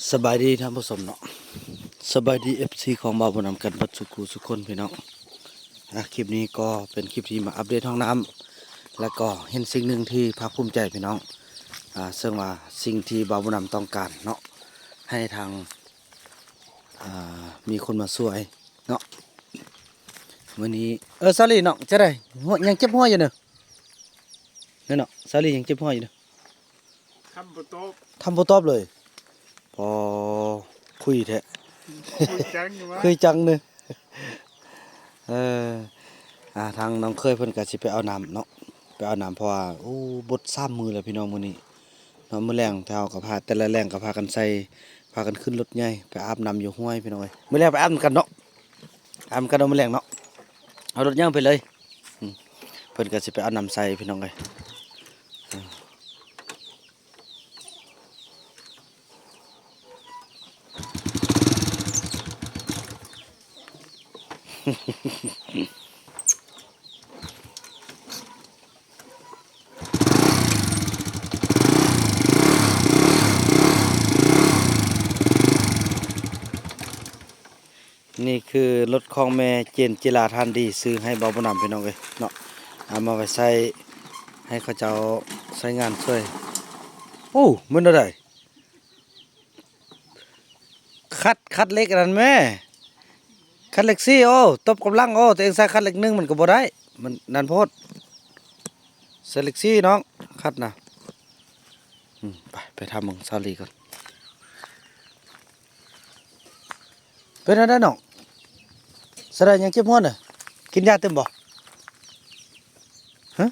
ສະບາຍດີທ່ານຜູ້ຊົມເນາະ ສະບາຍດີ ເອັຟຊີ ຂອງບ່າວບຸນນຳກັນເບິດສູ່ຄູ່ສູ່ຄົນພີ່ນ້ອງ. ອ່າ ຄລິບນີ້ກໍເປັນຄລິບທີ່ມາອັບເດດຫ້ອງນ້ຳ ແລ້ວກໍເຫັນສິ່ງໜຶ່ງທີ່ພາກພູມໃຈພີ່ນ້ອງ ອ່າ ເຊິ່ງວ່າສິ່ງທີ່ບ່າວບຸນນຳຕ້ອງການເນາະ ໃຫ້ທາງ ອ່າ ມີຄົນມາຊ່ວຍເນາະ. ມື້ນີ້ ເອີ ສາລີເນາະ ຈະໄດ້ຫົວ ຍັງເຈັບຫົວຢູ່ເນາະ ແມ່ນເນາະ ສາລີຍັງເຈັບຫົວຢູ່ເນາະ. ຄຳບໍ່ຕອບ ຄຳບໍ່ຕອບເລີຍ. ພໍຄຸຍແທ້ ຄຸຍຈັງຢູ່ວະ ຄຸຍຈັງເນາະ. ເອີ ອ່າ ທາງນ້ອງເຂີຍເພິ່ນກໍຊິໄປເອົານ້ຳເນາະ ໄປເອົານ້ຳ ເພາະວ່າ ໂອ້ ບົດສາມມື້ແລ້ວພີ່ນ້ອງ ມື້ນີ້ເນາະ. ມື້ແລງເຮົາກໍພາ ແຕ່ລະແລງກໍພາກັນໃສ່ ພາກັນຂຶ້ນລົດໃຫຍ່ໄປອາບນ້ຳຢູ່ຫ້ວຍພີ່ນ້ອງເອີຍ. ມື້ແລງໄປອາບນຳກັນເນາະ ອາບນຳກັນເນາະ ມື້ແລງເນາະ ເອົາລົດຍ່າງໄປເລີຍ. ອືມ ເພິ່ນກໍຊິໄປເອົານ້ຳໃສ່ພີ່ນ້ອງເອີຍ. ນີ້ຄືລົດຂອງແມ່ເຈນຈິລາທ່ານດີ ຊື້ໃຫ້ບ່າວບຸນນຳພີ່ນ້ອງເອີຍເນາະ ເອົາມາໄວ້ໃຊ້ ໃຫ້ເຂົາເຈົ້າໃຊ້ງານຊ່ວຍ. ໂອ້ ແມ່ນແນວໃດ? ຂັດ ຂັດເຫຼັກອັນນັ້ນແມ້ ຂັດເຫຼັກສີ່. ໂອ້ ຕົບກຳລັງ. ໂອ້ ຕົວເອງໃສ່ຂັດເຫຼັກໜຶ່ງມັນກໍບໍ່ໄດ້ ມັນນັ້ນໂພດ. ໃສ່ເຫຼັກສີ່ນ້ອງ ຂັດນະ. ອືມ ໄປ ໄປຖາມເບິ່ງສາລີກ່ອນ. ເປັນແນວໃດນ້ອງ? ສາລາຍັງເຈັບຫົວນະ? ກິນຢາຕື່ມບໍ່? ຮະ?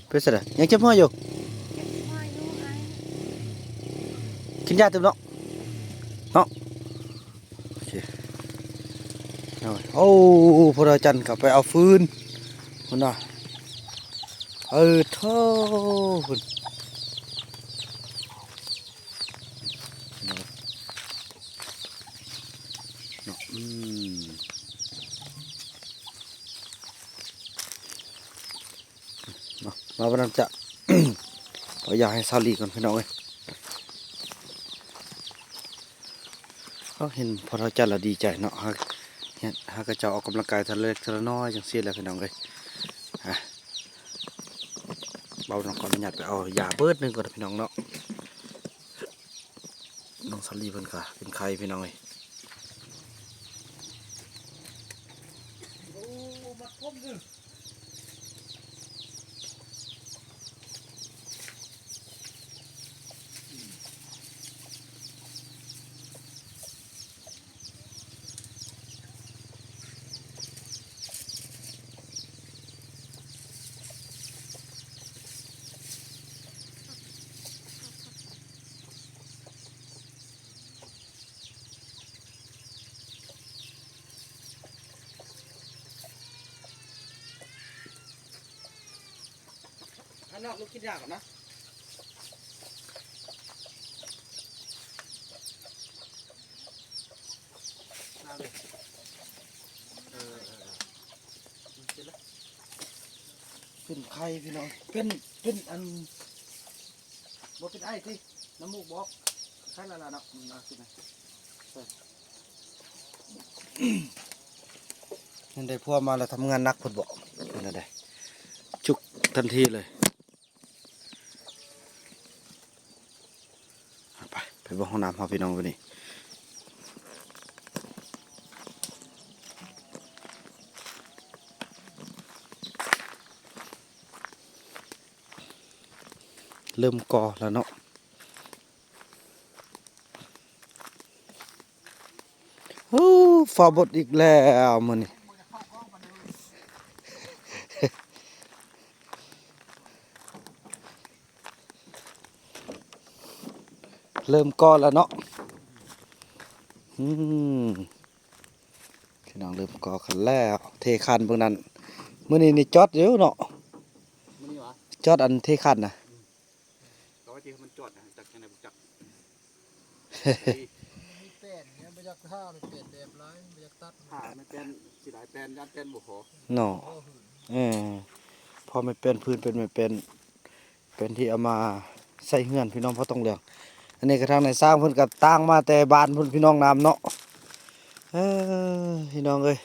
ເປັນຈັ່ງໃດ? ຍັງເຈັບຫົວຢູ່? ເຈັບຫົວຢູ່ອ້າຍ. ກິນຢາຕື່ມເນາະ ເນາະ. ໂອເຄ ໂອ້ ພໍ່ດາວຈັນກໍໄປເອົາຟືນພຸ້ນນະ. ເອີ ໂທ້ ພຸ້ນ. ເນາະ ອືມ ເນາະ ມາວັນນັ້ນຈະ ຂໍຢາໃຫ້ສາວລີກ່ອນພີ່ນ້ອງເອີຍ. ເຮົາເຫັນພໍ່ເຖົ້າຈັນລະດີໃຈເນາະ ຫາ ຫາກະເຈົ້າອອກກຳລັງກາຍເທື່ອລະເລັກເທື່ອລະນ້ອຍຈັ່ງຊີ້ແຫຼະພີ່ນ້ອງເອີຍ. ອ່າ ເບົານ້ອງຂໍອະນຸຍາດໄປເອົາຢາເບີດໜຶ່ງກ່ອນພີ່ນ້ອງເນາະ. ນ້ອງສາລີເພິ່ນກະເປັນໄຂ້ພີ່ນ້ອງເອີຍ. ອັນນັ້ນລູກກິນຢາກ່ອນນະ. ເປັນໄຂ້ພີ່ນ້ອງ ເປັນ ເປັນອັນ ບໍ່ເປັນໄອຕິ ນ້ຳມູກບໍ່ອອກ ໄຂ້ລະລະເນາະ ມັນມາຄືນະ. ແມ່ນໄດ້ຜົວມາແລ້ວທຳງານໜັກໂພດບໍ ເປັນແນວໃດ ຈຸກທັນທີເລີຍ. ໄປ ໄປເບິ່ງຫ້ອງນ້ຳເຮົາພີ່ນ້ອງ ບາດນີ້ ເລີ່ມກໍແລ້ວເນາະ. ໂອ້ ຟ້າບົດອີກແລ້ວມື້ນີ້. ເລີ່ມກໍແລ້ວເນາະ. ອືມ ພີ່ນ້ອງເລີ່ມກໍ່ກັນແລ້ວ ເທຄານເບິ່ງນັ້ນ. ມື້ນີ້ນີ້ຈອດຢູ່ເນາະ ມື້ນີ້ຫວາ ຈອດອັນເທຄານນະ. ອືມ ກໍວ່າຊິໃຫ້ມັນຈອດນະ ຈັກຈັ່ງໃດບໍ່ຈັກ. ມີແປ້ນ ຍັງບໍ່ຢາກທາ ມີແປ້ນແດບຫຼາຍ ບໍ່ຢາກຕັດ ຖ້າແມ່ນແປ້ນຊິຫຼາຍແປ້ນ ຢ້ານແປ້ນບໍ່ພໍເນາະ. ເອີ ພໍແມ່ນແປ້ນພື້ນ ແປ້ນ ແມ່ນແປ້ນ ແປ້ນທີ່ເອົາມາໃສ່ເຮືອນ ພີ່ນ້ອງ ພໍຕ້ອງເຫຼືອງ. ອັນນີ້ກໍທາງນາຍຊ່າງເພິ່ນກໍຕ່າງມາແຕ່ບ້ານພຸ້ນ ພີ່ນ້ອງນຳເນາະ. ເອີ ພີ່ນ້ອງເອີຍ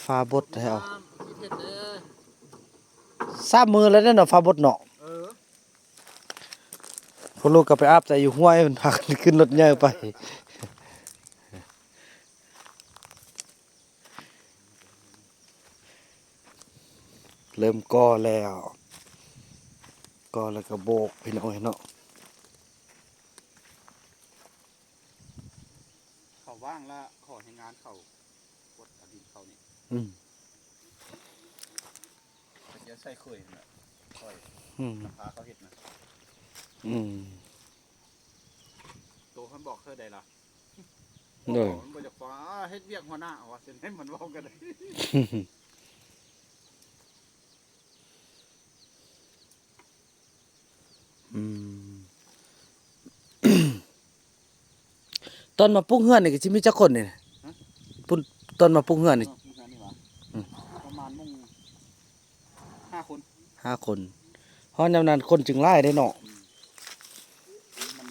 ຟ້າບົດແທ້ ສາມມື້ແລ້ວເນາະ ຟ້າບົດເນາະ. ເອີ ພວກລູກກໍໄປອາບໃສ່ຢູ່ຫ້ວຍ ມັນພາກັນຂຶ້ນລົດໃຫຍ່ໄປ. ເລີ່ມກໍ່ແລ້ວ ກໍ່ແລ້ວກໍໂບກ ພີ່ນ້ອງເອີຍເນາະ. ເຂົາວ່າງລະຂໍແຮງງານເຂົາ ກົດເອົາດິນເຂົານີ້ ອືມ ເຂົາຈະໃສ່ເຄີຍຫັ້ນແຫຼະ ຂ້ອຍ ອືມ ພາເຂົາເຮັດນະ ອືມ ໂຕເພິ່ນບອກເທື່ອໃດລະ ໂດຍ ມັນບໍ່ຢາກຟັງ ເຮັດວຽກຫົວໜ້າ ວ່າຊັ້ນໃຫ້ມັນເວົ້າກໍໄດ້. ອືມ ຕອນມາປຸກເຮືອນນີ້ກໍຊິມີຈັກຄົນນີ້? ຮະ? ປຸ ຕອນມາປຸກເຮືອນນີ້ ເອີ ປຸກເຮືອນນີ້ຫວາ? ອືມ ປະມານມຸງ ຫ້າຄົນ ຫ້າຄົນ. ຮອດຍາມນັ້ນຄົນຈຶ່ງຫຼາຍເດ້ເນາະ. ອືມ ມັນ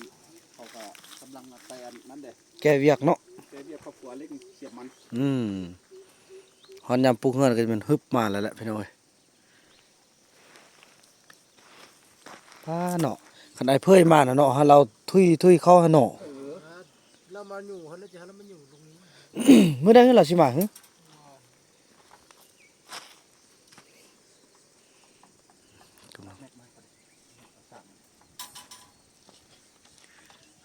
ເຂົາກໍກຳລັງໄປອັນນັ້ນເດ້ ແກ້ວຽກເນາະ ແກ້ວຽກຄອບຄົວເລັ່ງສຽບມັນ. ອືມ ຮອດຍາມປຸກເຮືອນກໍແມ່ນຮຶບມາແລ້ວແຫຼະ ພີ່ນ້ອງເອີຍ. ປ້າເນາະ ຄັນອ້າຍເຜີຍມານະເນາະ ໃຫ້ລາວທຸຍໆເຂົ້າຫັ້ນເນາະ. ເອີ ລາວມາຢູ່ຫັ້ນ ລາວຈະໃຫ້ລາວມາຢູ່ຕົງນີ້ ມື້ໃດລາວຊິມາຫື?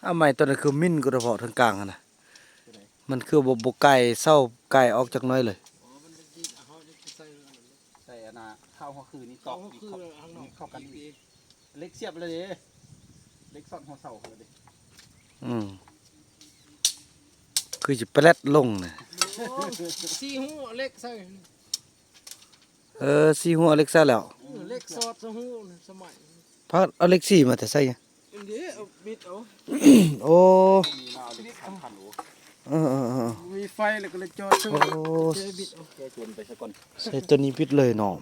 ເອົາໄມ້ຕົວນັ້ນຄືມິນກວ່າເພາະທາງກາງຫັ້ນນະ ມັນຄືບໍ່ ບໍ່ໄກ ເສົາໄກອອກຈັກໜ້ອຍເລີຍ. ໃສ່ອັນນ່າ ເຂົ້າຫົວຄືນີ້ຕອກ ເຂົ້າຫົວຄື ນີ້ເຂົ້າ ນີ້ເຂົ້າກັນອີກ ເຫຼັກສຽບແລ້ວເດ້ ເຫຼັກສອດຫົວເສົາແລ້ວເດ້. ອືມ ຄືຊິແປແລັດລົງນະ ໂອ້ ສີ່ຮູເຫຼັກໃສ່ ເອີ ສີ່ຮູເຫຼັກໃສ່ແລ້ວ ເອີ ເຫຼັກສອດສອງຮູສະໄໝ ພາເອົາເຫຼັກສີ່ມາແຕ່ໃສ? ອັນເດ້ ເອົາບິດເອົາ ໂອ້ ເອີໆໆ ມີໄຟແລ້ວກໍເລີຍຈອດ ໂອ້ ແກບິດເອົາ ແກຈວນໄປຊະກ່ອນ ໃສ່ຕົວນີ້ບິດເລີຍເນາະ.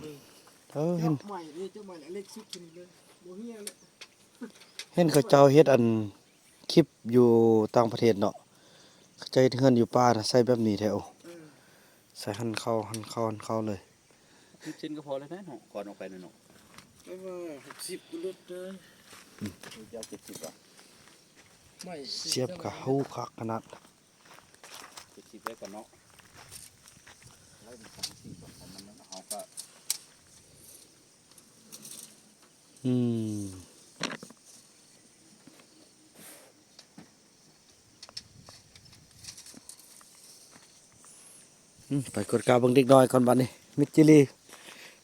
ເອີ ເອີ ເຫັນ ເຈາະໃໝ່ເດ້ ເຈາະໃໝ່ເລັກສຸດເລີຍ ບໍ່ເຮຍເລີຍ. ເຫັນເຂົາເຈົ້າເຮັດອັນຄລິບຢູ່ຕ່າງປະເທດເນາະ ເຂົາເຈົ້າເຮັດເຮືອນຢູ່ປ່ານະ ໃສ່ແບບນີ້ແທ້. ໂອ້ ເອີ ໃສ່ຫັນເຂົ້າ ຫັນເຂົ້າ ຫັນເຂົ້າເລີຍ. ສິບເຊັນກໍພໍແລ້ວເນາະ ກ່ອນອອກໄປນະເນາະ ແຕ່ວ່າຫົກສິບກໍຫຼຸດເດີ. ອືມ ເຈົ້າເຈັດສິບຫວາ? ໄມ້ສຽບກໍຮູ້ຄັກຂະໜາດ ເຈັດສິບໄວ້ກ່ອນເນາະ ໄລ່ເປັນສາມສີ່ກ່ອນ ຂອງມັນເນາະ ເຮົາກໍ ອືມ ອືມ ໄປກວດກາເບິ່ງເດັກນ້ອຍກ່ອນບັດນີ້ ມິດຈີຣີ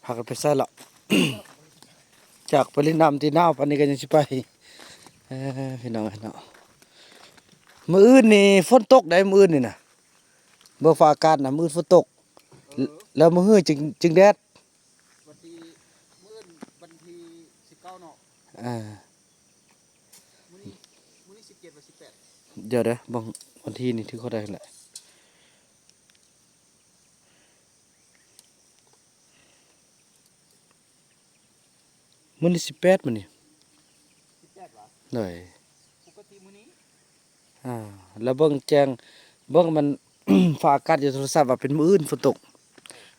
ພາກັນໄປໃສລະ? ຈາກໄປຫຼິ້ນນ້ຳທີ່ໜາວປານນີ້ກໍຍັງຊິໄປ. ເອີ ພີ່ນ້ອງເອີຍເນາະ ມື້ອື່ນນີ້ຝົນຕົກໄດ໋ ມື້ອື່ນນີ້ນະ ເບິ່ງຟ້າອາກາດນະ ມື້ອື່ນຝົນຕົກ ເອີ ແລ້ວມື້ຮືຈຶ່ງ ຈຶ່ງແດດ. ວັນທີ ມື້ອື່ນວັນທີສິບເກົ້າເນາະ ອ່າ ມື້ນີ້ ມື້ນີ້ສິບເຈັດ ວັນສິບແປດ ດຽວເດີ ເບິ່ງວັນທີນີ້ຖືກເທົ່າໃດຫັ້ນແຫຼະ. ມື້ນີ້ສິບແປດ ມື້ນີ້ ສິບແປດຫວາ? ໂດຍ ປົກກະຕິມື້ນີ້ ອ່າ ແລ້ວເບິ່ງແຈ້ງ ເບິ່ງມັນ ຟ້າອາກາດຢູ່ໂທລະສັບວ່າເປັນມື້ອື່ນຝົນຕົກ.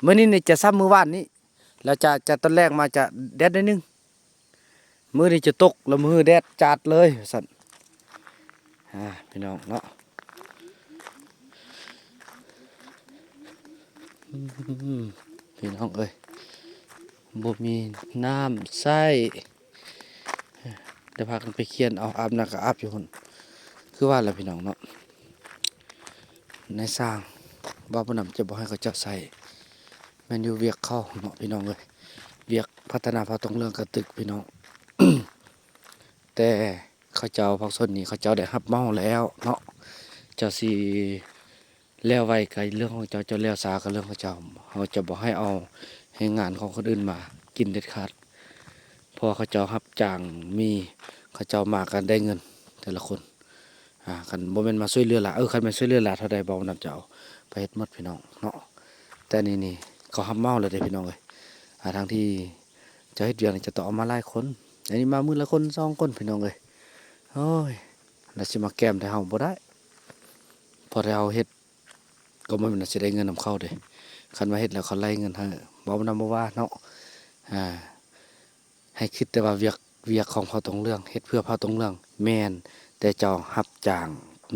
ມື້ນີ້ນີ້ຈະຊ້ຳມື້ວານນີ້ ແລ້ວຈະ ຈະຕອນແລງມາຈະແດດໜ້ອຍໜຶ່ງ. ມື້ນີ້ຈະຕົກ ແລ້ວມື້ແດດຈາດເລີຍວ່າຊັ້ນ. ອ່າ ພີ່ນ້ອງເນາະ ອືມ ພີ່ນ້ອງເອີຍ ບໍ່ມີນ້ຳໃຊ້ ໄດ້ພາກັນໄປຂຽນເອົາ ອາບນ້ຳກໍອາບຢູ່ພຸ້ນ. ຄືວ່າລະພີ່ນ້ອງເນາະ ນາຍຊ່າງບ່າວບຸນນຳຈະບໍ່ໃຫ້ເຂົາເຈົ້າໃຊ້ ແມ່ນຢູ່ວຽກເຂົາເນາະ ພີ່ນ້ອງເອີຍ ວຽກພັດທະນາພາກຕົງເລື່ອງກະຕຶກ ພີ່ນ້ອງ. ແຕ່ເຂົາເຈົ້າພາກສ່ວນນີ້ ເຂົາເຈົ້າໄດ້ຮັບເໝົາແລ້ວເນາະ ເຈົ້າຊິແລ້ວໄວກໍເລື່ອງຂອງເຈົ້າ ເຈົ້າແລ້ວຊ້າກໍເລື່ອງຂອງເຈົ້າ. ເຮົາຈະບໍ່ໃຫ້ເອົາແຮງງານຂອງຄົນອື່ນມາກິນເດັດຂາດ ເພາະວ່າເຂົາເຈົ້າຮັບຈ້າງມີ ເຂົາເຈົ້າມາກໍໄດ້ເງິນແຕ່ລະຄົນ. ອ່າ ຄັນບໍ່ແມ່ນມາຊ່ວຍເຫຼືອຫຼາຍ ເອີ ຄັນແມ່ນຊ່ວຍເຫຼືອຫຼາຍເທົ່າໃດ ບ່າວບຸນນຳຈະເອົາໄປເຮັດໝົດ ພີ່ນ້ອງເນາະ. ແຕ່ນີ້ນີ້ເຂົາຮັບເໝົາແລ້ວເດ້ ພີ່ນ້ອງເອີຍ. ອ່າ ທັງທີ່ເຈົ້າເຮັດວຽກນີ້ ເຈົ້າຕ້ອງເອົາມາຫຼາຍຄົນ ດຽວນີ້ມາມື້ລະຄົນສອງຄົນພີ່ນ້ອງເອີຍ. ໂອ້ຍ ລະຊິມາແກ້ມແຕ່ເຮົາບໍ່ໄດ້ ເພາະແຕ່ເຮົາເຮັດ ກໍບໍ່ແມ່ນວ່າຊິໄດ້ເງິນນຳເຂົາເດ້. ຄັນວ່າເຮັດແລ້ວເຂົາໄລ່ເງິນໃຫ້ ເວົ້ານຳບໍ່ວ່າເນາະ. ອ່າ ໃຫ້ຄິດແຕ່ວ່າວຽກ ວຽກຂອງພະຕົງເລື່ອງ ເຮັດເພື່ອພະຕົງເລື່ອງແມ່ນ, ແຕ່ເຈົ້າຮັບຈ້າງ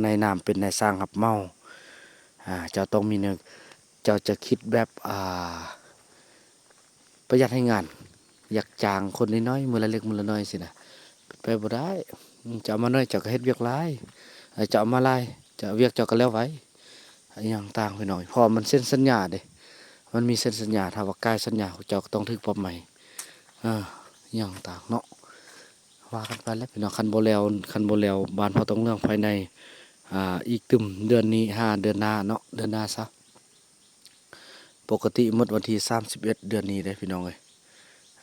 ໃນນາມເປັນນາຍຊ່າງຮັບເໝົາ. ອ່າ ເຈົ້າຕ້ອງມີແນວ ເຈົ້າຈະຄິດແບບ ອ່າ ປະຢັດແຮງງານ ຢາກຈ້າງຄົນນ້ອຍໆ ມື້ລະເລັກມື້ລະນ້ອຍຊີ້ນະ ເປັນໄປບໍ່ໄດ້. ອືມ ເຈົ້າເອົາມາໜ້ອຍ ເຈົ້າກໍເຮັດວຽກຫຼາຍ, ເຈົ້າເອົາມາຫຼາຍ ເຈົ້າ ວຽກເຈົ້າກໍແລ້ວໄວ ອີ່ຫຍັງຕ່າງພີ່ນ້ອງ. ເພາະວ່າມັນເຊັນສັນຍາເດ້ ມັນມີເຊັນສັນຍາ, ຖ້າວ່າກ່າຍສັນຍາ ເຈົ້າກໍຕ້ອງຖືກປັບໃໝ. ເອີ ອີ່ຫຍັງຕ່າງເນາະ ວ່າກັນໄປແຫຼະພີ່ນ້ອງ. ຄັນບໍ່ແລ້ວ ຄັນບໍ່ແລ້ວ ບ້ານເຮົາຕ້ອງເລື່ອງພາຍໃນ ອ່າ ອີກຕື່ມເດືອນນີ້ຫາເດືອນໜ້າເນາະ, ເດືອນໜ້າຊະ. ປົກກະຕິໝົດວັນທີສາມສິບເອັດເດືອນນີ້ເດ້ພີ່ນ້ອງເອີຍ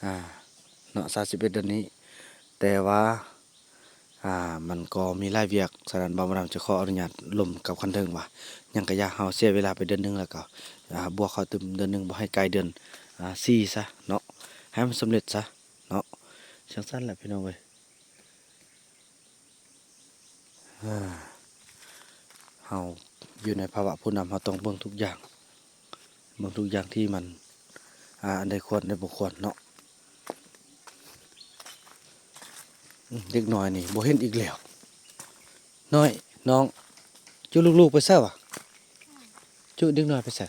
ອ່າ ເນາະ ສາມສິບເອັດເດືອນນີ້, ແຕ່ວ່າ ອ່າ ມັນກໍມີຫຼາຍວຽກ. ສະນັ້ນ ບ່າວບຸນນຳຈະຂໍອະນຸຍາດລົມກັບຄັນເທິງວ່າ ຫຍັງກະຢ່າ ເຮົາເສຍເວລາໄປເດືອນໜຶ່ງ ແລ້ວກໍ ອ່າ ບວກເຂົ້າຕື່ມເດືອນໜຶ່ງ ບໍ່ໃຫ້ກາຍເດືອນ ອ່າ ສີ່ຊະເນາະ, ໃຫ້ມັນສຳເລັດຊະເນາະ. ຈັ່ງຊັ້ນແຫຼະພີ່ນ້ອງເອີຍ. ເຮົາຢູ່ໃນພາວະຜູ້ນຳ ເຮົາຕ້ອງເບິ່ງທຸກຢ່າງ, ເບິ່ງທຸກຢ່າງທີ່ມັນ ອ່າ ອັນໃດຄວນ ອັນໃດບໍ່ຄວນເນາະ. ອືມ ເດັກນ້ອຍນີ້ບໍ່ເຫັນອີກແລ້ວ. ນ້ອຍ ນ້ອງ ຈຸລູກໆໄປໃສວະ? ຈຸເດັກນ້ອຍໄປໃສ?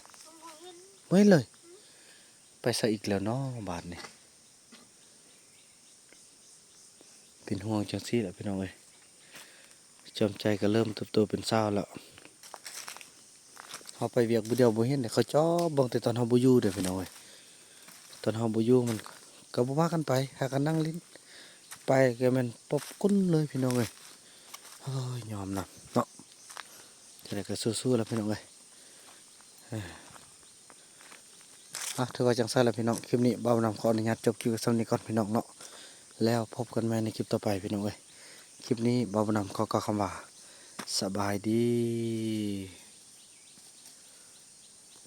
ບໍ່ເຫັນເລີຍ. ໄປໃສອີກແລ້ວເນາະບາດນີ້? ເປັນຫ່ວງຈັ່ງຊີ້ແຫຼະພີ່ນ້ອງເອີຍ. ຈອມໃຈກໍເລີ່ມເຕີບໂຕເປັນສາວແລ້ວ. ເຮົາໄປວຽກຜູ້ດຽວບໍ່ເຫັນເດ້, ເຂົາຈອບເບິ່ງແຕ່ຕອນເຮົາບໍ່ຢູ່ເດ້ພີ່ນ້ອງເອີຍ. ຕອນເຮົາບໍ່ຢູ່ມັນກໍບໍ່ພາກັນໄປ, ຫາກັນນັ່ງຫຼິ້ນ, ໄປກໍແມ່ນປົບກຸ້ນເລີຍພີ່ນ້ອງເອີຍ. ໂອ້ຍ ຍອມນຳເນາະ, ຈັ່ງໃດກໍສູ້ໆແຫຼະພີ່ນ້ອງເອີຍ. ອ່າ ຖືວ່າຈັ່ງຊັ້ນລະພີ່ນ້ອງ, ຄລິບນີ້ບ່າວບຸນນຳຂໍອະນຸຍາດຈົບຄລິບໄວ້ສ່ຳນີ້ກ່ອນພີ່ນ້ອງເນາະ, ແລ້ວພົບກັນໃໝ່ໃນຄລິບຕໍ່ໄປພີ່ນ້ອງເອີຍ. ຄລິບນີ້ບ່າວບຸນນຳຂໍກ່າວຄຳວ່າ ສະບາຍດີ.